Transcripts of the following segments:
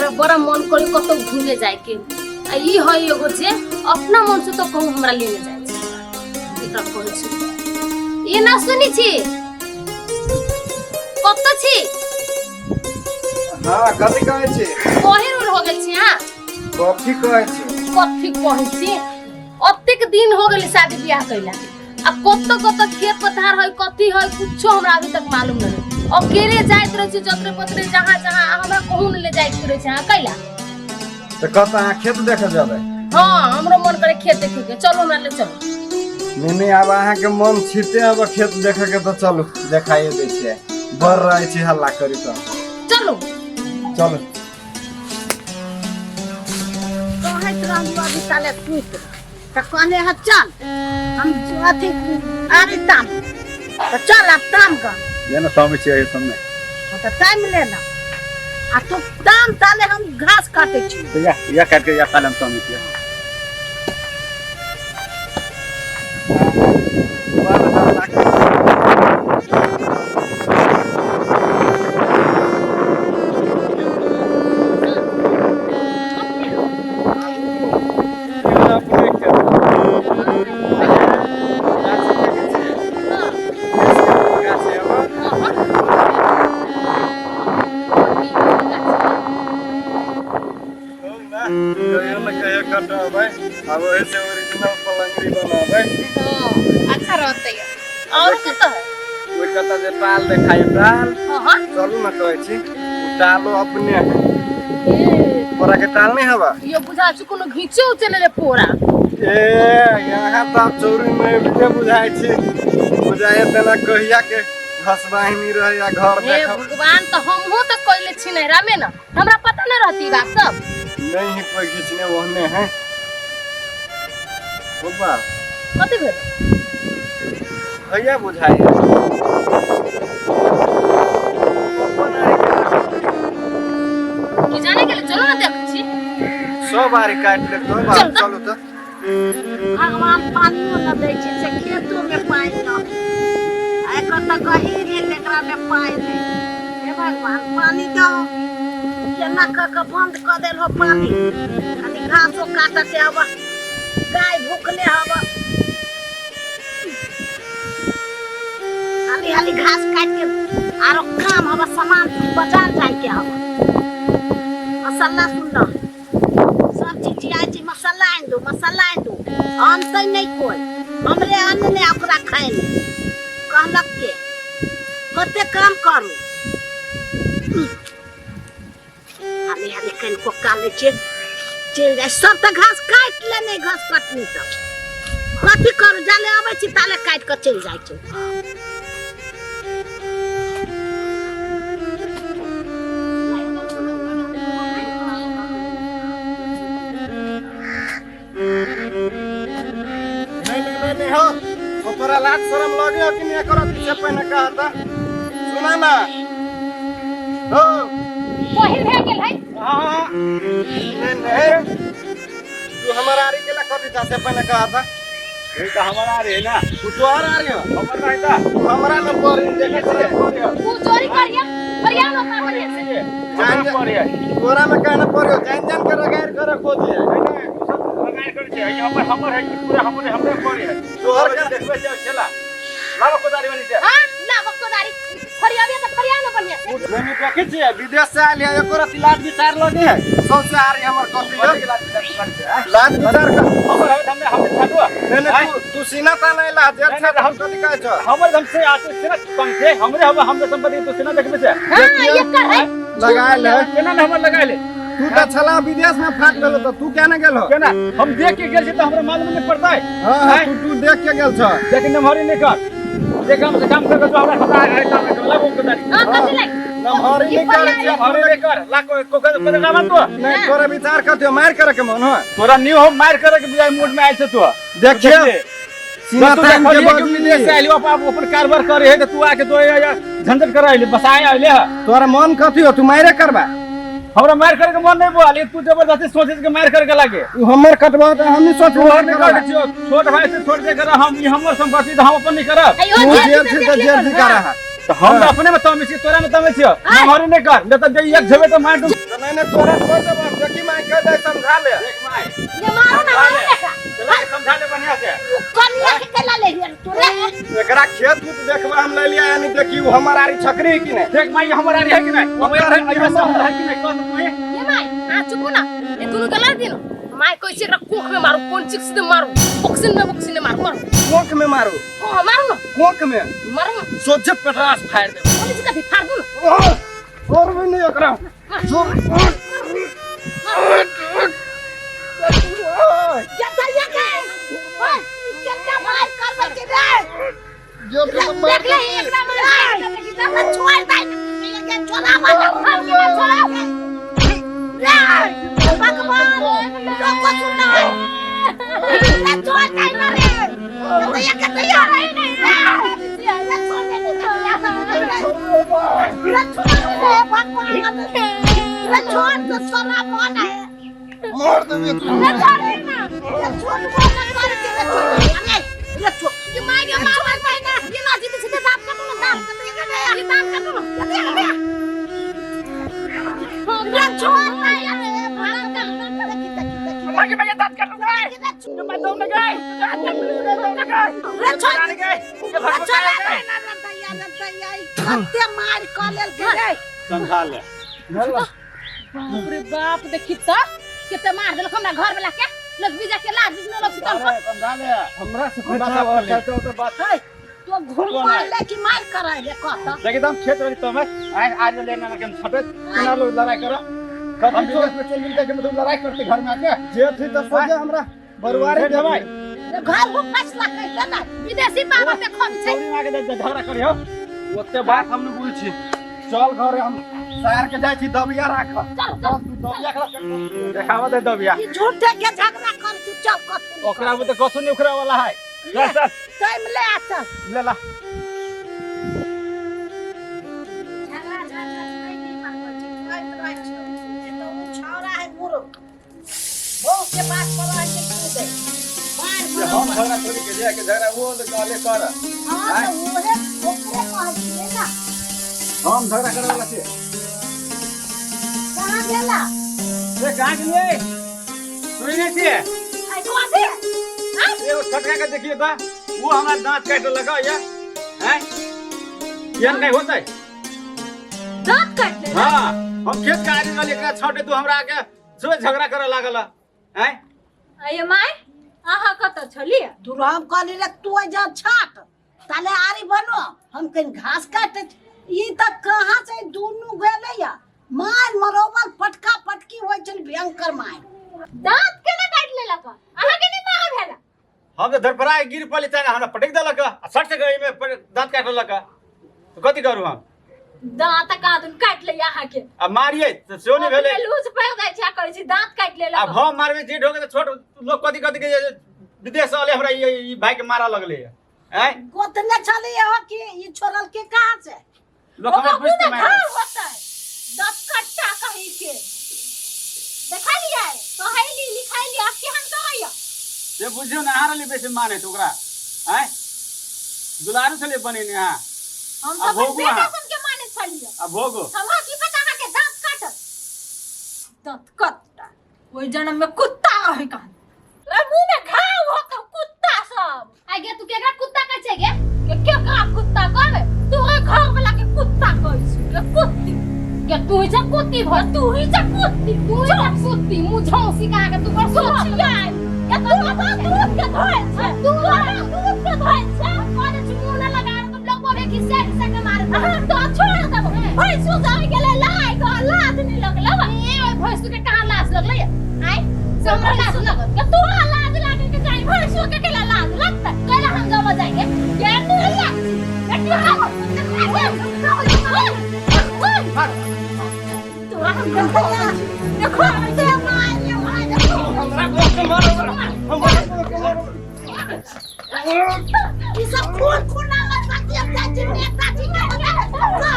हमरा बड़ा मन करे कतौ घूमे जाए के। आ ई है एगो जे अपना मन से तो कहूँ हमरा लेने जाए छै। एकरा कहै छी ई ना सुनी छी कत छी? हाँ, कथी कहै छी? पहिर उर हो गेल छी। हाँ, कथी कहै छी? कथी कहै छी? अतेक दिन हो गेल शादी बियाह कैला, आ कत कत खेत पथार है, कथी है, कुछो हमरा अभी तक मालूम नहीं। अकेले जाइत रहे छी जतरे पतरे जहाँ जहाँ, आ हमरा कहूँ नहीं ले जाइत रहे छी। हाँ, कैला? तऽ कत अहाँ खेत देखे जेबै? हाँ, हमरो मन करे खेत देखे के। चलो, हमरा ले चलो। नहीं नहीं, आब अहाँके मन छिते अब खेत देखे के तऽ चलू, देखाइए दै छियै। बड़ रहै छी हल्ला करी तऽ। चलो। चलू। कहैत रहलू अभी ताले सुति रह। तऽ कहने है चल हम अथी आरी ताम, तऽ चल आब ताम ग। ये ना स्वामी छियै सामने। हाँ, तऽ टाइम लेना आ तू ताम, ताले हम घास काटै छी। तऽ या या काटि के या ताले हम स्वामी छियै। बड़ हल्ला करी। अपने खेत। गाछी देखै छियै? गाछी हबा? ना, कहियो न कहियो कटबै, आब ओहि से ओरिजिनल पलंगड़ी बनाबै। हाँ, अच्छा रहते। और कत है? ओहि कतऽ जे टाल देखाइ टाल। हाँ हाँ। चलू ने, कहै छी ओ टालो अपने है। पोरा के टाल नहीं हवा? यो बुझा छी कोनो घीचे उचे ले पोरा। ए, यहाँ तऽ चोरी में भी बुझाइ छी, बुझाइ तेना कहिया के घसबाहिनी रहे या घर। हे देखब। भगवान, तो हमहू तो कइले छी नैहरा में ना, हमरा पता न रहती बात सब। नहीं है कोई घिचने ओहने है बाबा। कथी भेल? भैया बुझाइ अपन आरि की जाने गेले, चलो ना देख छी। सब आरि काटि लेत तो चल तऽ। चलू तऽ। भगवान पानियो न दै छै से खेतोमे पानि न, आ एकर तऽ गहीर है, तेकरामे पानि नहि। हे भगवान, पानि दहो। केना कऽ कऽ बंद कऽ देलहो पानि। कनि घासो काटऽ के हबऽ, गाय भूखले हबऽ। हाली हाली घास काटि के आरो काम हबऽ, सामान बाजार जाय के हबऽ। मसाला सुन, सब चिचियाइ छै, मसाला आनि दो, मसाला आनि दो। आनतै नहि कोइ, हमरे अनने ओकरा खाइने कहलक के कते काम करू। हाली हाली कनिको का लै छियै, चलि जाइ। सब तऽ घास काटि लेने, घास कटनी सब। कथी करू, जाले अबै छी ताले काटि कऽ चलि जाइ छै। नहीं नहीं नहीं नहीं हो तो तोरा लाज शरम लगे हो कि नहीं करत से पहिने कहता सुना ना हो। पहिल भए गेल है। हाँ, नहीं नहीं, तू हमर आरी के ला कथी था से पहिने कहता। ई तऽ हमर आरी है ना। तू तोहर आरी हो? हमर नहीं तऽ। तू हमरा न पड़ी देखै छियै। तू चोरी करिया करिया ना का करिया से। जान जान पड़ी है। तोरा में कहना पड़ियो, जान जान के रगाड़ करे खोजी है। नहीं नहीं, तू सब लगाए कर छै, ई हमर हमर है, ई पूरा हमर हमरे पड़ी है। तोहर के देखबै छै खेला। लाबो कोदारी बनी से। हां, ला कोदारी, फरियाबे त फरिया ना बढ़िया से। नहीं नहीं, देखै छियै विदेश से आयल है, एको रति लाज विचार लगे है? सबसे आरी हमर कथी है? लाज विचार कर छै, आँय? लाज विचार कर। हमर है, हमरे हमरे छाटुआ। नहीं नहीं, तू तू सीना ता नहीं ला जे नहीं, छै। नहीं, हम कथी कहै छौ? हमर हम से आते से ना कम छै, हमरे हम हमरे संपत्ति तू सेना देखबै छै। हां, ये कर है। लगाए ले। केना ने हमर लगाए ले? तू तऽ छला विदेश में फाट गेलो तऽ तू क्या ने गेलो? केना हम देख के गेल छी तऽ हमरा मालूम नहीं पड़तै? हाँ हाँ, तू तू देख के गेल छ। लेकिन नमहरी नहीं कर, जे काम से काम कर जो हमरा खाता है काम कर लागो कोदारी। हां, कथी लाग? नमहरी नहीं करे छियै। नमहरी नहीं कर, ला को को को ना मान तू। नहीं, तोरा विचार कर दियो, मार करे के मन हो। तोरा न्यू हम मार करे के बुझाइ मूड में आयल छै तू। देखिए सीना तू तान के देखलियै कि विदेश से बजली। आइलियो, अपन कारोबार करे है तऽ तू आके तो झंझट कराइले बसाए आइले है। तोरा मन कथी हो, तू मारे करबा? हमरा मार करे के मन नहीं बोल, तू जबरदस्ती सोचे के मार करे के लागे। उ हमर कटबा तऽ हम नहीं सोच तू नहीं कर छियो, छोट भाई से छोट दे कर, हम ई हमर संपत्ति तऽ हम अपन नहीं करब। अयो तू जेल जेल छी तऽ जेल जी करा है। तो हम तो अपने में तमीज छी, तोरा में तमीज छियो। हमारे नहीं कर, नहीं तो जे एक झबे तो मार दूं। तो नहीं नहीं तोरा छोड़ देब हम, देखी माय कह दे समझा ले। देख my, ये मारो ना, मारो ना एकरा। चला के समझा ले बढ़िया से। उ कनिया के केला ले हियर तू रे? एकरा खेत उत देखबा हम ले लिया यानी देखी उ हमर आरी छकरी कि नहीं। देख माई, हमर आरी है कि नहीं? हमर आरी है, हमर है कि नहीं? कह तो तू। ये my, आ चुप ना, ये दोनों के लड़ दिनो my, कैसे एकरा कोख में मारू, कोन चिक से मारू, बक्सिन में, बक्सिन में मारू, मारू। कोख में मारू? हां, मारू ना। कोख में मारू ना। सोझे पेटरास फाड़ दे। कोन चिक का फाड़ दू ना। और भी नहीं एकरा। जोर जतैया के ओए केतना मार करबै के रे? जो तू मार। देख ले एकरा मार। ना छोड़ दे के, छोड़ा मत हम के ना छोड़ा। रे भगवान, लोग को सुनना है। रे छोड़ दे ना रे, जतैया के तैयार है नहीं रे। रे छोड़ दे रे, रे छोड़ दे भगवान, रे छोड़ तो सारा मन है। मार देबे तू। रे छोड़ दे ना। रे छोड़ बोल कर के, रे छोड़, अरे रे छोड़। ये my के मार मार ना, ये ना जीते सीधे दांत काटो ना, दांत, ये दांत काटो ना। रे छोड़ ना, अरे भगवान, देखी देखी देखी। मार के मैं दांत काटूंगा। मैं दम न गए, दम न गए। रे छोड़। रे गए। ये भगवान गए। कते मार क लेल के रे? समझा ले। बाप रे बाप, देखी त केते मार देलक हमरा घर वाला के। लोग बीजा के लाज बिजनो लोग सुतल पर। समझा ले। हमरा से हमरा से बात तो बात है। तो घुमा ले कि मार करे ले कहत? देखी तो हम खेत रही तो मैं आज आज लेना ना के हम छटे केना लोग लड़ाई करो। हम विदेश में चल मिलते के मतलब लड़ाई करते घर में आके। जे थी तो सोचे हमरा बरुआरी देबै। घर को फैसला करते ना। विदेशी पावर में खम छै। चोरी आके झगड़ा करियो। ओते बात हम नहीं बुझै छी। चल घरे, हम सार के जाइ छी, दबिया राख। चल। चल तू दबिया खला। देखावा दे दबिया। ई झूठे के झगड़ा कर, तू चल कथु। ओकरा में तो कथु नहीं उखड़ा वाला है। चल चल। टाइम ले आ, चल। ले ला। झगड़ा झगड़ा नहीं नहीं मार छै, टाइम रह छै। ए तो उ छौरा है मुरो बहु के बात पर रह छै, तू दे मार। हम झगड़ा थोड़ी के जे के झगड़ा वो काले कर। हां, तो उहे ओकरे कहै छियै ना। हम झगड़ा करे वाला छी? कहाँ गेला? ए, कहाँ गेलियै? सुनै नहीं छियै? आई कथी? एगो छोटका के देखिए तो वो हमरा दांत काट लगा या हैं एहन नहीं होतै। दांत काट ले? हाँ, हम खेत के आदमी रहली, एकरा छटे तू हमरा के सुबह झगड़ा करे लागल हैं। अये my, अहाँ कतऽ छलियै? दूर हम कहली रे, तू जा छाट ताले आरी बनो, हम कहीं घास काटे छी। ई त कहाँ से दुनू गेलै या मार मरोबल पटका पटकी होइ छल, भयंकर मार। दांत केना काटि लेलक? अहाँ के नहि मार भेला? हम तो धरफड़ा के गिर पड़ली, चाहे हमरा पटक देलक आ सट से गई में दांत काट लेलक, तो कथी करू हम? दांत कादुन काटि ले अहाँ के। आ मारिए तो सेहो नहीं भेलै। अपने लूज पड़ जाइ छै आ कहै छी दांत काटि लेलक। आब हम मारबै जे ढोके तो छोट लोग कथी कथी के जे विदेश से अले हमरा ई भाई के मारा लगले हैं। गोतने छली हो कि ई छोड़ल के कहाँ से? लोग हमरा ओकरा बुझ के मुँह में मारे। घाव होतै, दांत कट्टा कहीं के देखलियै, पढ़ैली लिखैली आ केहन कहैया। से बुझियौ ने, अहाँ रहली बेसी माने तऽ ओकरा आँय दुलारू छलै बनेने अहाँ। हम आ तऽ अपन भोगू बेटा अहाँ। सन के माने छलियै। आ भोगो। हमरा की पता अहाँ के दांत काटत। दांत कट्टा ओहि जन्म में कुत्ता रहे कहाँ, ए मुंह में घाव होतौ कुत्ता सब। आ गे, तू केकरा कुत्ता कहै छै गे? के केकरा कुत्ता कहबै? तू ओहि घर वाला के कुत्ता कहै छी के कुत्ती के। तू ही जा कुत्ती भर, तू ही जा कुत्ती, तू ही जा कुत्ती, मुंह झौसी कहाँ के तू बड़ सोचिया के। तू अपन दूध के धोइल छै, तू अपन दूध के धोइल छै। कहने छी मुंह न लगा तो लोग बोले कि से से के मारे। हां, तो छोड़ देबो। भैंसू जाय गेलै लाय ग, लाज नहीं लगलै। ए, ओइ भैंसू के कहाँ लाज लगलै? आय से हमरा लाज लगत के? तोरा लाज लागे के चाही, भैंसू के केला लाज लगतै? कैला हम गाँव जाएंगे के नहीं लाज। तोरा हम देखो से मार ले मार। हमरा कोख के मारो, हमरा कोख के मारो। ई सब खून खून आवत बाकी, अब जाइ छी नेताजी के बता।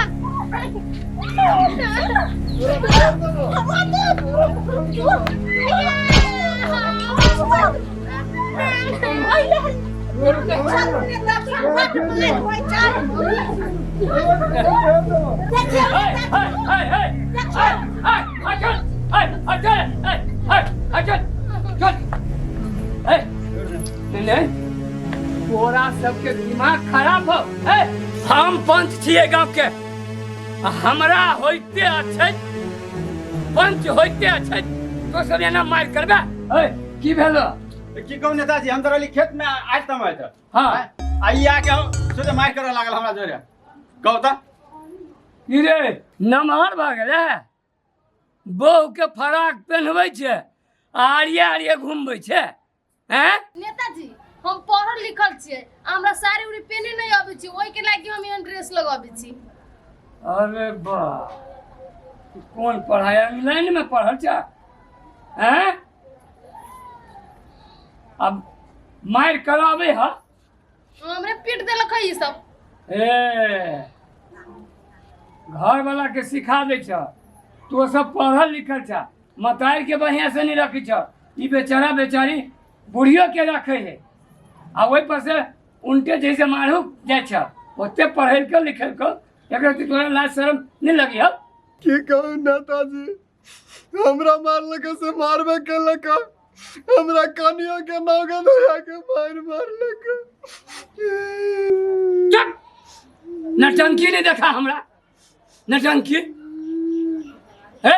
तोरा सबके दिमाग खराब हो। हम पंच छियै गाँव के, हमरा होइते अछै पंच होइते अछै तो सब एना मारि करबे। की भेलो? की कहू नेताजी, हम तो रहली खेत में आज तम आय। हाँ। आ ई आके हम सोचे मारि करे लागल हमरा जोरे। कहू त की रे नमहर भऽ गेलै, बहु के फराक पेन्हबै छै आरिये आरिये घुमबै छै। हैं? नेताजी, हम पढ़ल लिखल छियै, हमरा साड़ी उड़ी पेने नहीं अबै छै, ओहि के लागि हम एहन ड्रेस लगाबै छी। अरे वाह, कोन पढ़ाई इंग्लैंड में पढ़ल छ? हैं? अब मारि कराबै ह। हमरे पीट देलक है ई सब। ए घर वाला के सिखा दै छ, तो सब पढ़ल लिखल छ, मतार के बढ़िया से नहीं रखै छ। ई बेचारा बेचारी बुढ़ियो के रखे है आ ओहि पर से उनटे जैसे मारू जाइ छ। ओते पढ़ेलको लिखेलको एकरा तोरा लाज शरम नहीं लगी हौ? की कहू नेताजी, हमरा मारलक से मारबे केलक, हमरा कनियो के नौका धरा के मार मारलक। चुप, नटंकी नहीं देखा हमरा नटंकी। हे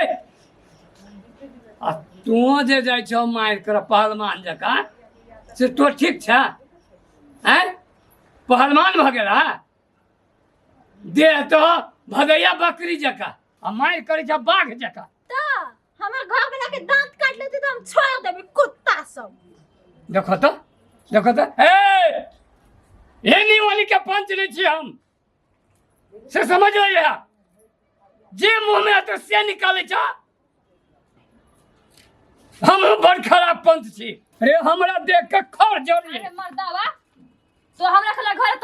आ तू जे जाइ छौ मारि कर पहलवान जकाँ, से तो ठीक छ? हैं, पहलवान भऽ गेल? देह तो भदैया बकरी जकाँ आ मारि करै छ बाघ जकाँ। तऽ हमर घर वाला के दांत काट लेते तऽ हम छोड़ देबै कुत्ता सब। देखो तो, देखो तो, ए एनी वाली के पंच नहीं छी हम, से समझ लिया। जे मुंह में आता से निकाले छ। हम बड़ खराब पंच छी रे, हमरा देख के खर जड़ी। अरे मर्दावा, तो हमरा खेला घर।